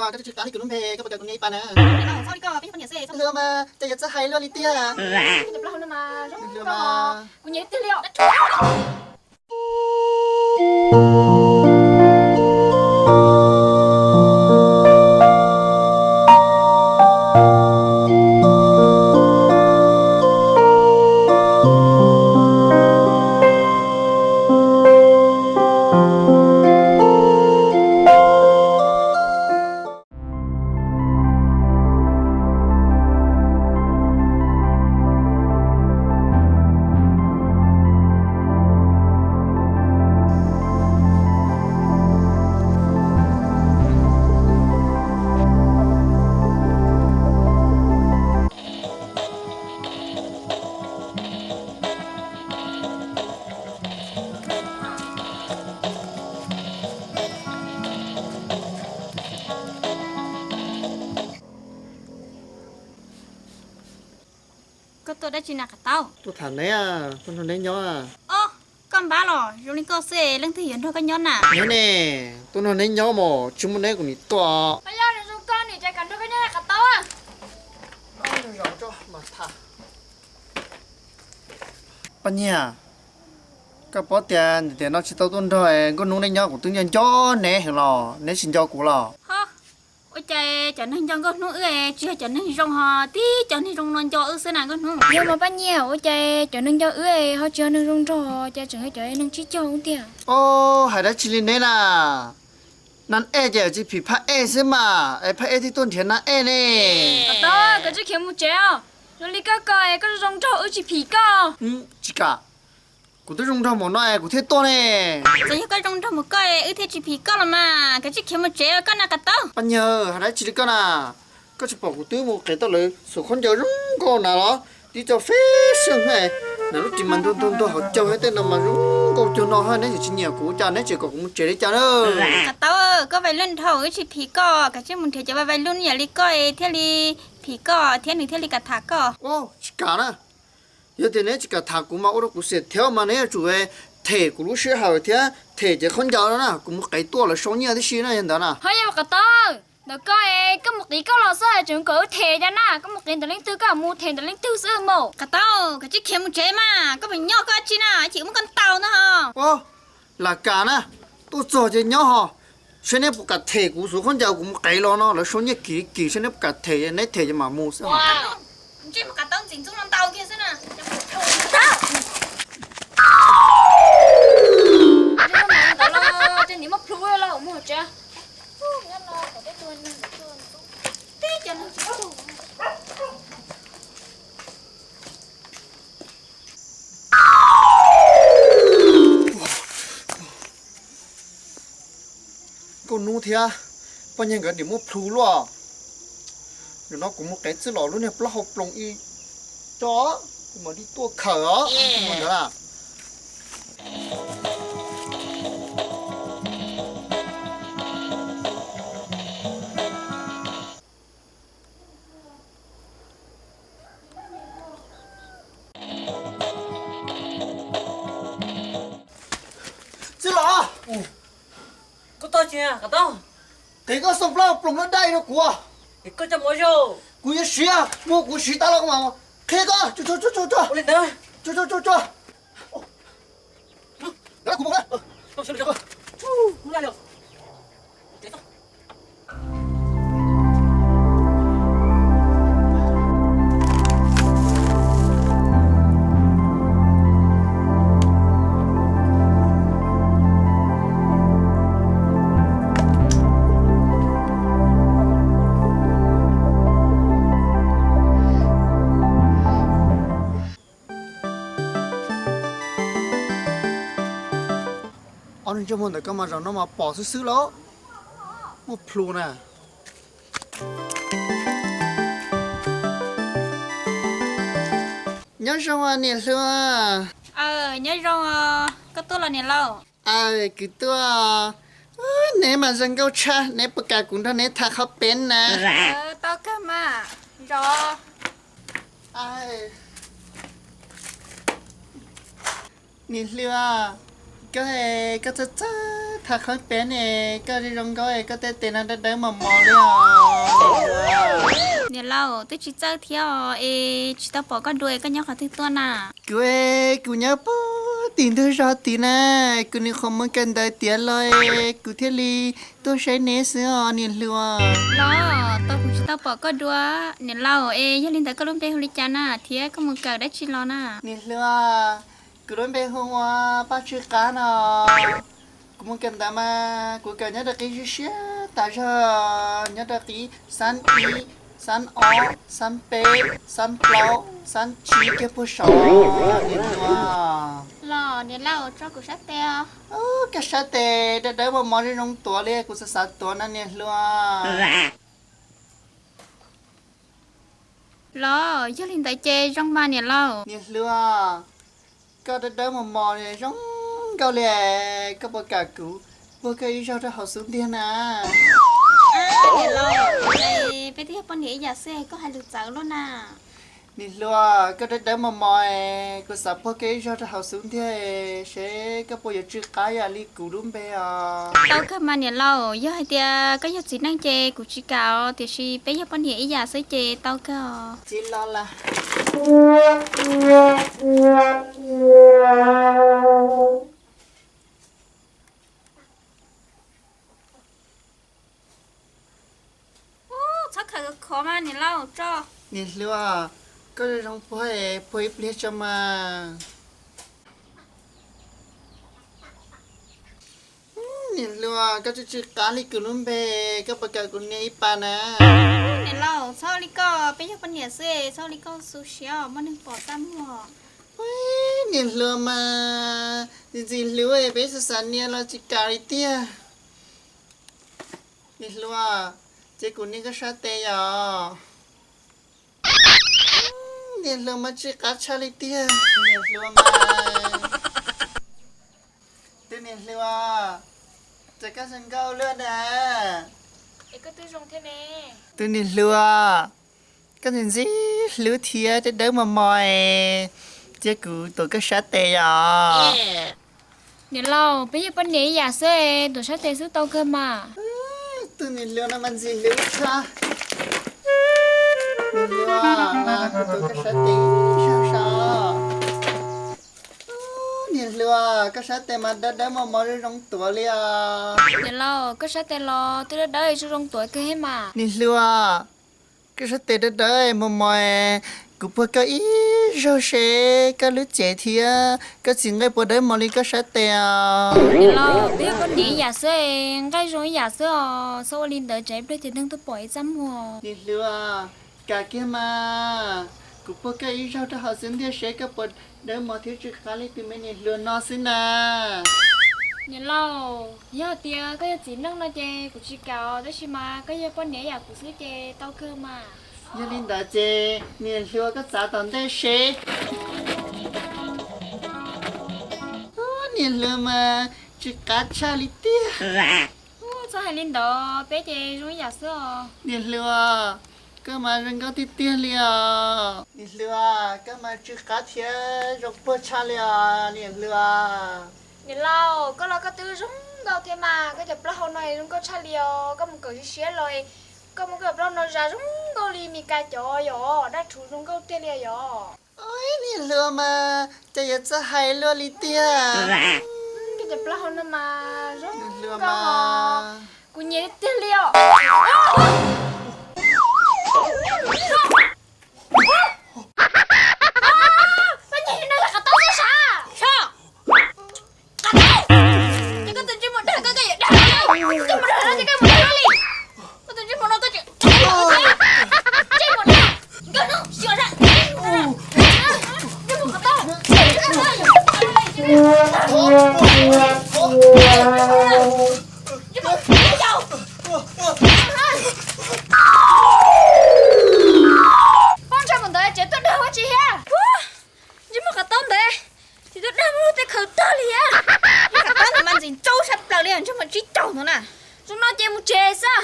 Koj tsis xav li kuv lub npe, koj puas kam kuv nias ib pas na? Hlub mas, cas yuav txawj hais luaj li tiag. Kuv nyiam tiag li os. Koj tuaj dab tsi na Qav Taub? Tuaj tham neb, tuaj nrog neb nyob. Ob, koj npab los zoo li koj xwb leej twg yuav nrog koj nyob na? Neb ne, tuaj nrog neb nyob mas tsis muaj neb kuv nim tuaj. Pab Nyiag, zoo zoo koj nim tsis kam nrog koj nyob Qav Taub. Pab Nyiag, koj paub tias tiam no tsis tau tuaj nrog Nkauj Hnub neb nyob kuv twb nco nco neb heev los neb tsis nco kuv los? Ho, ua cas cov neeg nco Nkauj Hnub wb tsis yog cov neeg zoo ho tib cov neeg zoo no nco wb xwb na Nkauj Hnub? Yog mas Pab Nyiag, ua cas cov neeg nco wb ho tsis yog neeg zoo nraug cas tseem yog cov neeg tsib caug tiag? Ob, hais dab tsi li neb na? Nas ej ces tsis phim phaj ej xwb mas es phaj ej thiaj tuaj nrhiav nas ej ne. Qav Taub, koj tsis khiav mus tsev os. Zoo li koj ko koj zoo nraug wb tsis phim koj. Tsis kam, kuv twb zoo nraug mus no es kuv thiaj tuaj ne. Txawm yog koj zoo nraug mus koj wb thiaj tsis phim koj los mas, koj tsis khiav mus tsev koj na Qav Taub. Pab Nyiag, hais dab tsi li koj na? Koj tsis pom kuv twb mus qev tau lawv xuas khaub ncaws zoo nkauj na los? Tib co fashion na, lub ris mas ntuag ntuag ntuag hauv caug thiab tej no mas zoo nkauj cuag no, neb tseem tsis nyiam kuv cas neb tseem kom kuv mus tsev li cas na? Qav Taub, koj vais lub nrhau wb tsis phim koj, koj tsis mus nrhiav cov vais vais lub yam li koj thiaj li phim koj thiab nws thiaj li kam tham koj. Tsis kam na. Yog tias neb tsis kam tham kuv mas ua rau kuv xiam thiab mas neb yuav tsum them kuv lub sij hawm thiab them cov khaub ncaws no na, kuv mus qev tuaj lawv sau nyiaj tib si na yog ntawd na. Ho yog Qav Taub, ntawm koj es koj mus qiv koj los xwb tseem kom wb them cas na, koj mus qiv ntawm leej twg koj mus them ntawm leej twg xwb mus. Qav Taub, koj tsis khiav mus tsev mas, koj puas nyob koj dab tsi na, chim muab koj ntaus ntag ho. Lam kam na, tuaj txog ces nyob ho, seb neb puas kam them kuv xuas khaub ncaws kuv mus qev los no lawv sau nyiaj kim kim, seb neb puas kam them, neb them ces mam mus xwb. Ntsej muag Qav Taub ntxim ntxub no ntaus kiag xwb na. Ntawd los ces nim muab plhu los mus tsev. Nkauj Hnub thiab Paj Nyiag nkawd nim muab plhu luaj. Yog no kuv mus qev txwj los lub niag plaub hau ploos ib co, kuv mam li tuaj khaws os. Ntawd na. Txwj los, koj tuaj tsis, Qav Taub? Qhia koj xoo plaub ploos no dai rau kuv. Koj coj mus ua zog. Kuv yuav siv, muaj kuv siv tas los mas qhia koj. Tso, tso, tso, tso, tso. Ua li ntawd. Tso, tso, tso, tso. Ob niag ntsej muag ntawm koj mas zaum no mas pom xwb xwb lauj. Muaj plhu na. Nyob zoo niam hluas. Nyob zoo, koj tuaj los niam laus? Aw, kuv tuaj. Neb mas zoo nkauj tshaj, neb puas kam kuv nrog neb tham qhov peb na? Tau kawg mas, zov. Niam hluas, koj, koj txawj txawj Thaum qhov pem ne, koj zoo nkauj es koj tej tes no dawb dawb mos mos li os. Niam laus, twb tsis txawj thiab os, es tsis tau pom koj dua es koj nyob qhov twg tuaj na? Kuv, kuv nyob puag tim ntug zos tid na, kuv nyuam qhuav mus kawm ntawv tiav los es kuv thiaj li tuaj saib neb xwb os niam hluas. Los, tau kuv tsis tau pom koj dua. Niam laus, es yog li ntawd koj lub npe hu li cas na, thiab koj mus kawm dab tsi los na? Niam hluas, kuv lub npe hu ua Paj Tsw Qab no. Kuv mus kawm ntawv mas kuv kawm nyob rau qib siab siab tas zog, nyob rau qib xab ib, xab ob, xab peb, xab plaub, xab tsib kiag puag saud, niam hluas. Los niam laus, tso kuv sab tes os. Koj sab tes dawb dawb mos mos zoo zoo tuav li, kuv xav xav tuav no niam hluas. Los, yog li ntawd ces zoo mas niam laus. Niam hluas, koj dawb dawb mos mos zoo nkauj li, koj puas kam kuv puag koj ib zaug rau hauv xub ntiag na? Niam laus, peb twb yog poj niam ib yam xwb, koj hais lus txawv luaj na. Niam hluas, koj dawb dawb mos mos, kuv xav puag koj ib zaug rau hauv xub ntiag, seb koj puas yuav tsw qab ib yam li kuv lub npe os. Tau kawg mas niam laus, yog hais tias koj yog txiv neej ces kuv tsis kam os, tiam sis peb yog poj niam ib yam xwb ces tau kawg os. Txiv los lawm. Txhob khaws khov mas niam laus tso. Niam hluas, koj zoo puag, puag ib pliag tso mas. Niam hluas, koj tsw tsw qab li kuv lub npe, koj puas kam kuv nias ib pas na? Niam laus, txhob li koj, peb yog poj niam xwb, txhob li koj xu siab, muaj neeg pom txaj muag. Niam hluas mas, ntxim ntxim hlub, peb xav xav nias los tsis kam li tiag. Niam hluas, ces kuv nias koj sab tes yom. Niam hluas mas tsw qab tshaj li tiag. Niam hluas mas, tus niam hluas, cas koj zoo nkauj luaj na. Tus niam hluas, koj ntxim ntxim hlub thiab dawb dawb mos mos, cia kuv tuav koj sab tes yom. Niam laus, peb yog poj niam ib yam xwb, tuav sab tes xwb tau kawg mas. Tus niam hluas no mas ntxim hlub tshaj. Niam hluas, kuv tuav koj sab tes ib zaug saib. Niam hluas, koj sab tes mas dawb dawb mos mos zoo zoo tuav li os. Niam laus, koj sab tes los twb dawb dawb zoo zoo tuav kawg thiab mas. Niam hluas, koj sab tes dawb dawb mos mos, kuv puag koj ib zaug seb koj lub cev thiab koj txiv nqaij puas dawb mos li koj sab tes os. Niam laus, peb yog poj niam ib yam xwb, nqaij zoo ib yam xwb os, txhob ua li ntawd tsam ib pliag ces neeg tuaj pom ib txaj muag. Niam hluas, kam kiag mas, kuv puag koj ib zaug rau hauv xub ntiag seb koj puas dawb mos thiab tsw qab li tus me niam hluas no xwb na. Niam laus, yog tias koj yog txiv neej no ces kuv tsis kam os, tab sis mas koj yog poj niam ib yam kuv xwb ces tau kawg mas. Yog li ntawd ces niam hluas koj txav tom ntej seb. Niam hluas mas tsw qab tshaj li tiag. Txhob hais li ntawd, peb ces zoo ib yam xwb os. Niam hluas, koj mas zoo nkauj tiag tiag li os. Niam hluas, koj mas tsw qab thiab zoo puag tshaj li os niam hluas. Niam laus, koj los koj twb zoo nkauj thiab mas, koj cov plaub hau no zoo nkauj tshaj li os, koj mus kawm siab siab los, koj muab koj cov plaub hau no zas zoo nkauj li Mes Kas cov yom, dab rhuv zoo nkauj tiag li yom. Niam hluas mas, cas yuav txawj hais luaj li tiag. Koj cov plaub hau no mas zoo nkauj, kuv nyiam tiag li os. Koj tus ntsej muag dag koj, koj yuav dag, koj tus ntsej muag dag no ces koj mus dag li. Koj tus ntsej muag no koj tseem ntsej muag dag, nkauj no xyuas dag, ntsej muag qhov tau. Pob ntsha mus ntawd tsev tuaj dag ua tsi thiab. Ntsej muag qhov tau ntawd, tsis tuaj dag muaj tej khaws tag li thiab. Ntsej muag qhov tau ntawd mas ntxim ntxaub sab plaws li, ntsej muag tsib caug ntawd na. Zoo no ces mus tsev xwb.